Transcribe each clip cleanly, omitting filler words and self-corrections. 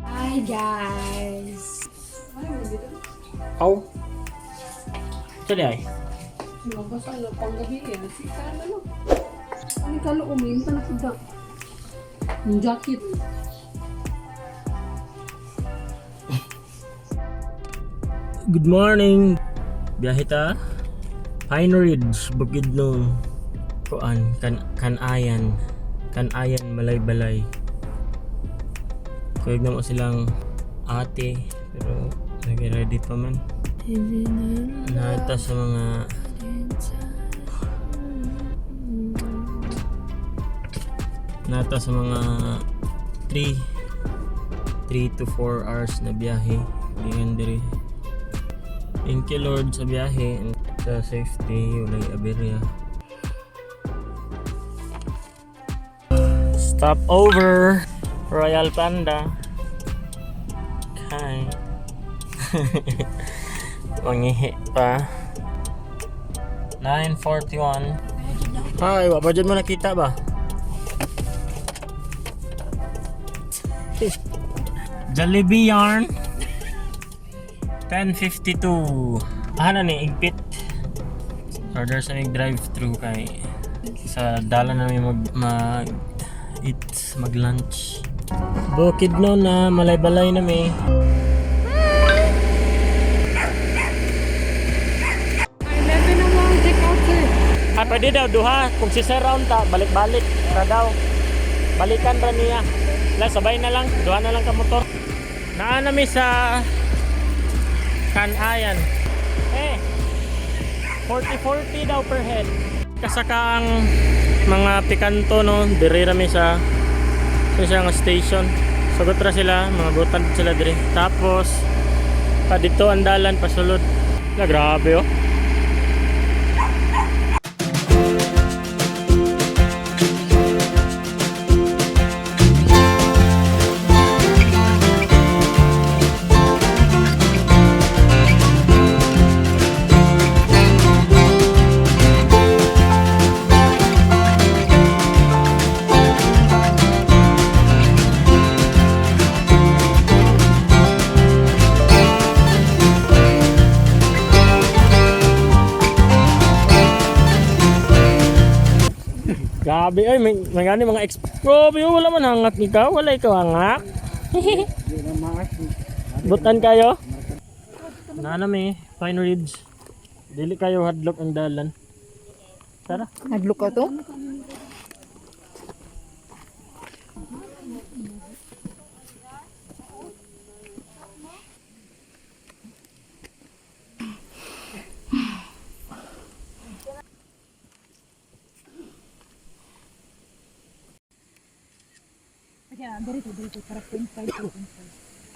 Hi guys. Aw. Sali ay. Basta ano, panggabi eh. Sika ano. Ano kalo uminta na pud. Yung jacket. Good morning. Biyahe ta. Pine Ridge, Bukidnon. Kuan, Kanayan. Kanayan, Malaybalay. Kuyog na mo silang ate. Pero nag-ready pa man. Nata sa mga nata sa mga 3 to 4 hours na biyahe. Gikan diri. Thank you, Lord, sa biyahe and sa safety, walay aberya. Stop over Royal Panda. Okay. Mangihi pa. 9:41. Hi, wa pa dyan mo nakita ba? Jollibee yarn. 10:52. Ano ni igpit? Order sa mig drive-thru kay sa dala namin mag mag eat, mag lunch. Bukid no na malay-balay na mi. 11 na mo ang check out, sir. Ah, pwede daw duha kung si Sir round ta balik-balik ra daw. Balikan ra niya. La sabay na lang, duha na lang ka motor. Naa na mi sa Kanayan. Eh, 40-40 daw per head. Kasaka ang mga pikanto no, dire ra mi sa isang station. Sugot ra sila, mga butan sila dire. Tapos pa dito ang dalan pasulod. La grabe oh. Grabe, ay, may gani mga ex... Grabe, oh, wala man hangat ikaw. Wala ikaw hangat. Butan kayo? Nana mi, Pine Ridge. Dili kayo hadlok ang dalan. Tara. Hadlok ka to?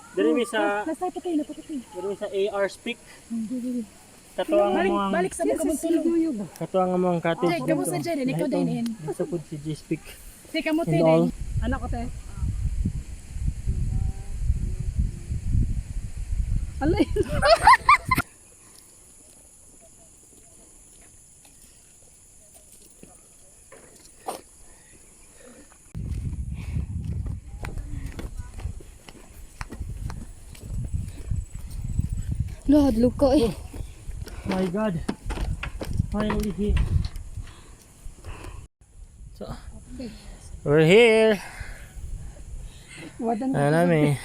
Dili mi sa Dili mi sa AR Speak. Katuang mo ang Balik sa mga magtulog. Katuang mo ang cottage. Jay, kamusta dyan? Ikaw din, in. Dito po si J Speak. Teka mo And all. Anak ko, te. Alay. Lo, hadlok ka eh. My God. Finally here. So, we're here. Wadan. Ano namin?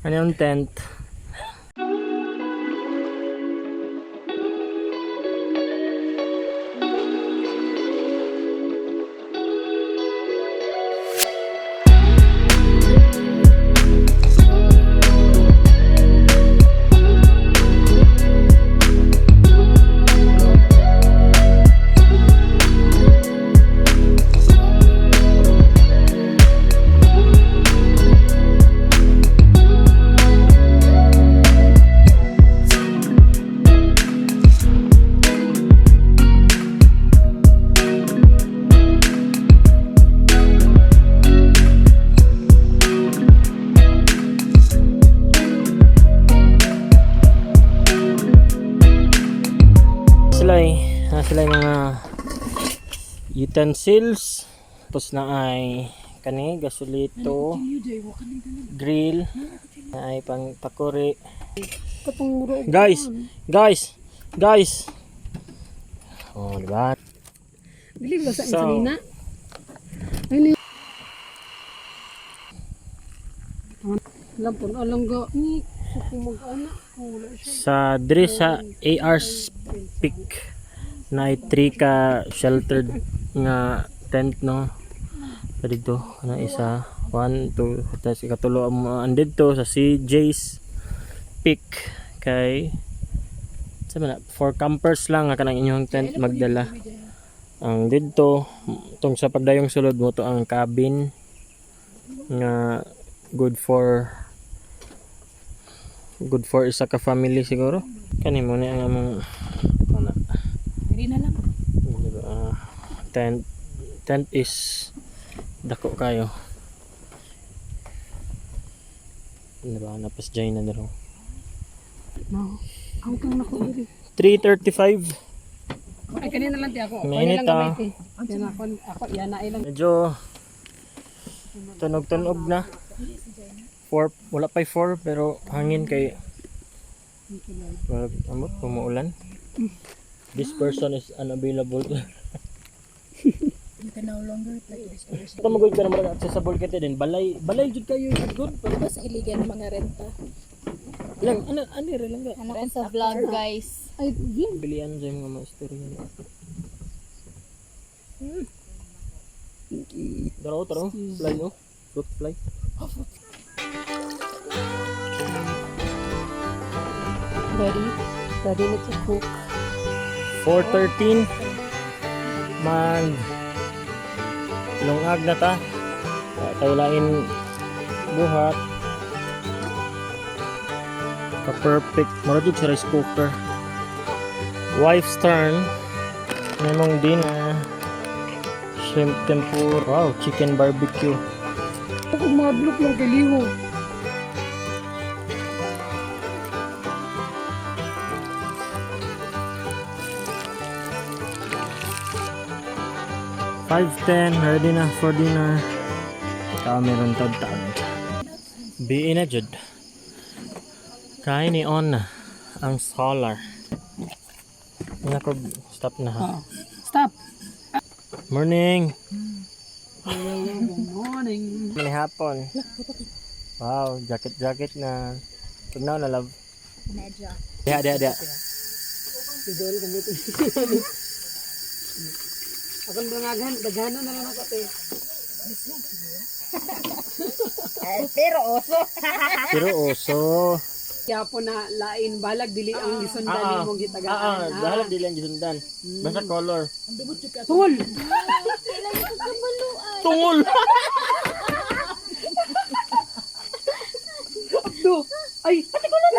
Ano yung tent? Na sila yung mga utensils. Tapos na ay kani gasolito, grill, na ay pang pakuri. Katong muro. Guys, guys, guys. Oh, di ba? Dili ba sa So- kanina? Ayun. Lampon alangga ni sa kumag-anak ko wala siya. Sa diri sa AR Peak na ay 3 ka sheltered nga tent, no. Dito kana isa, 1, 2, tapos ikatulo ang ang didto sa CJ's Peak kay sa man na, for campers lang nga kanang inyong tent magdala. Ang didto tong sa pagdayong sulod mo to ang cabin nga good for isa ka family siguro. Kani mo ni ang among ana. Diri na lang. Diba, tent tent is dako kayo. Diba, napas dyan na daro. No. Ang kang nako diri. 3:35. Ay kanina lang ti ako. Mainit, Kanina lang ah. gamay ti. Yan ako ako yan na ilang. Medyo tunog-tunog na. 4, wala pa'y 4 pero hangin kay amot umuulan. This person is unavailable. You can no longer reply to this person. Ito magod ka naman accessible kita din. Balay, balay jud kayo jud good. Diba sa iligan mga renta? Lang ano ano ra lang ka. Ano ko sa vlog, guys. Ay, yun. Bilian sa mga mga istorya ni. Daro taro, fly oh. Fruit fly. Ready? Ready na to cook. 4:13 mag lungag na ta. Tawlain buhat. Ka perfect mura jud sa rice cooker. Wife's turn. Memong dinner. Shrimp tempura. Wow, chicken barbecue. Ako madlok lang kay liho. 5:10, ready na for dinner. Tao meron tad tag. Biin na jud. Kaya ni on na ang solar. Nako, stop na ha. Ah. Stop. Morning. Good morning. Mani hapon. Wow, jacket jacket na. Tignan na love. Medyo. Diha diha diha. Idol kami ito. Akong dangaghan, daghanan na lang ako ate. Pero oso. Pero oso. Kaya po na lain balag dili ang gisundan Ah, nimong gitagaan. Bahala dili ang gisundan. Basta color. Tungol. Tungol. Abdo. Ay, pati ko lang.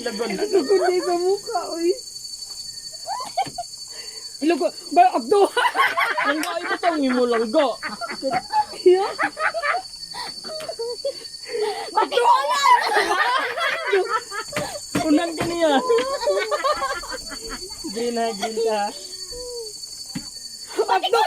Lagon. Sugod na sa mukha, oy. Ilog ba abdo. Langga ay bitaw ni mo langga. Yeah. Unan ka niya. Green na, green ka. Abdo.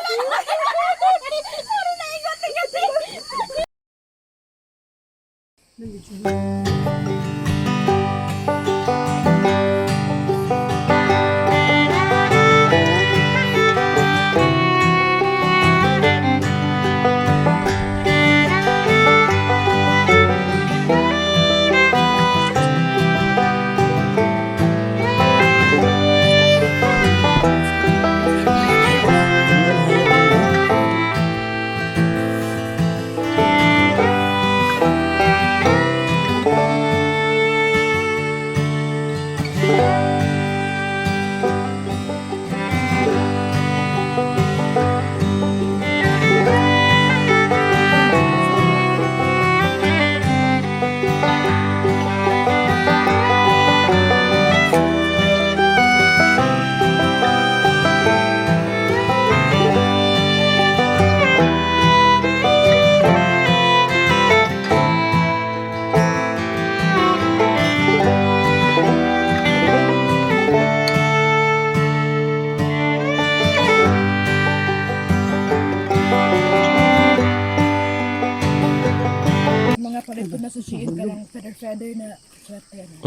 Mga palit ko na sa Shein ka lang feather feather na sweater na.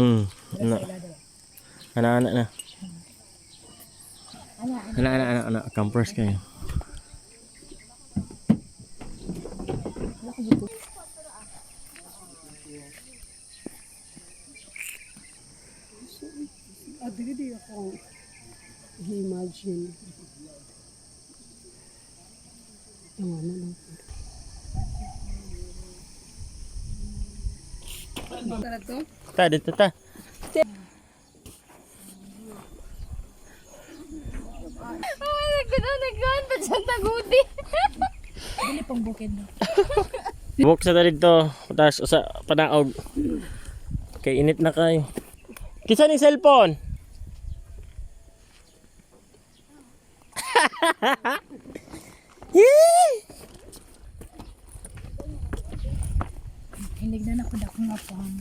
Na. Sa ila dala. Ana ana na. Ana ana ana ana campers kayo. Ah, dili di ako i-imagine. Ang ano lang. Tara to? Ta dito ta. Oh my God, nagkaan pa dyan tagudi. Dili pang bukid no. Buk sa ta dito, tapos usa panaog. Kay init na kayo. Kisa ni cellphone? Yee! Hilig na nako dako nga phone.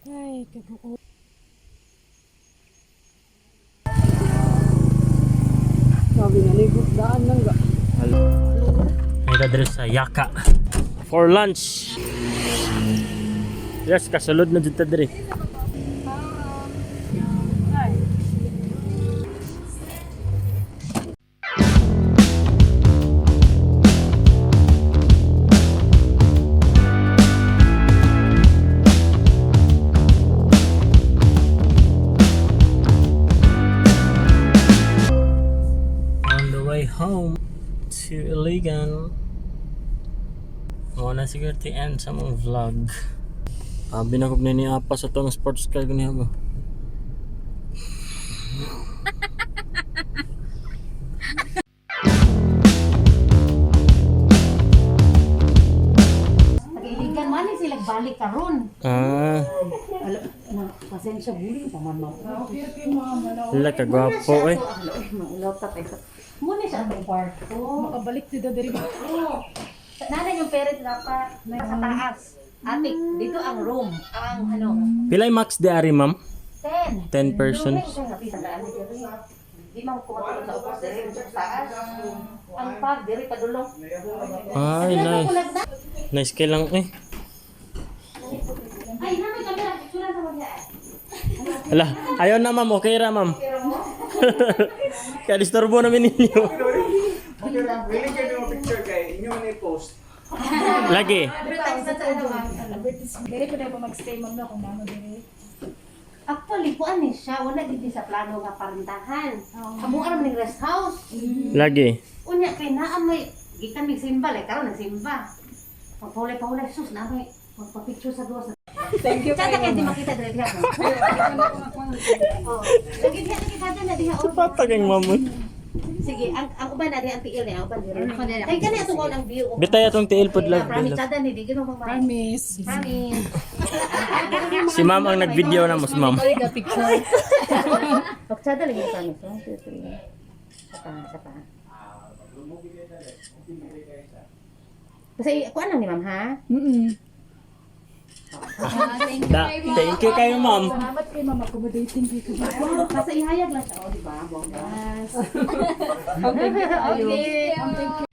Ay, kaguo. Sabi nga, ligot daan lang ga. Ay diri sa Yaka for lunch. Yes, kasulod na dito diri. On the way home to Iligan. Mo na siguro ti end sa mong vlog. Abi na kog ni apa sa tong sports car gani ba. Pag-iligan man ni sila balik karon. Ah, Pasensya buli pa man mo. hala ka gwapo eh. Maulaw ta kay. Muna siya ang kwarto. Makabalik dito diri ba? Oo. Nanay yung parents dapat sa taas. Atik, dito ang room. Ang ano, Pilay max di ari ma'am? 10. 10 persons. Di man ko matulog sa ubos diri sa taas. Ang pag diri padulong. Ay, nice. Nice kay lang eh. Ay, nanay kamera picture na mo niya. Hala, ayaw na ma'am, okay ra ma'am. Kaya disturbo namin ninyo. Okay lang, willing kayo mo picture kay inyo man i-post. Lagi. Diri ko na pa magstay ma'am no kung mama diri. Actually, kuan ni siya, wala gid ni sa plano nga parintahan. Amo ra man ning rest house. Lagi. Unya kay naa may gikan mig simba lay karon nagsimba. Pagpulay-pulay sus na may magpa-picture sa duwa sa. Thank you. Tsada kay di makita dire diha. Oh. Lagi diha lagi kada na diha. oh. Patag ang mamon. Sige, ang uban na diha ang tiil ni ang uban dire. Kay kani atong ang view. oh. Bitay atong tiil pod lag. Promise tsada ni di gino mama. Promise. Promise. Si ma'am ang nag-video na mo si ma'am. Balik na picture. Pagtsada lagi promise. 1 2 3. Sa pa, sa pa. Basta kuan lang ni ma'am ha. Da, thank you kayo ma'am. Salamat kay ma'am accommodating kay ko. Basta ihayag lang siya, oh, di ba? Bongga. Okay. Okay.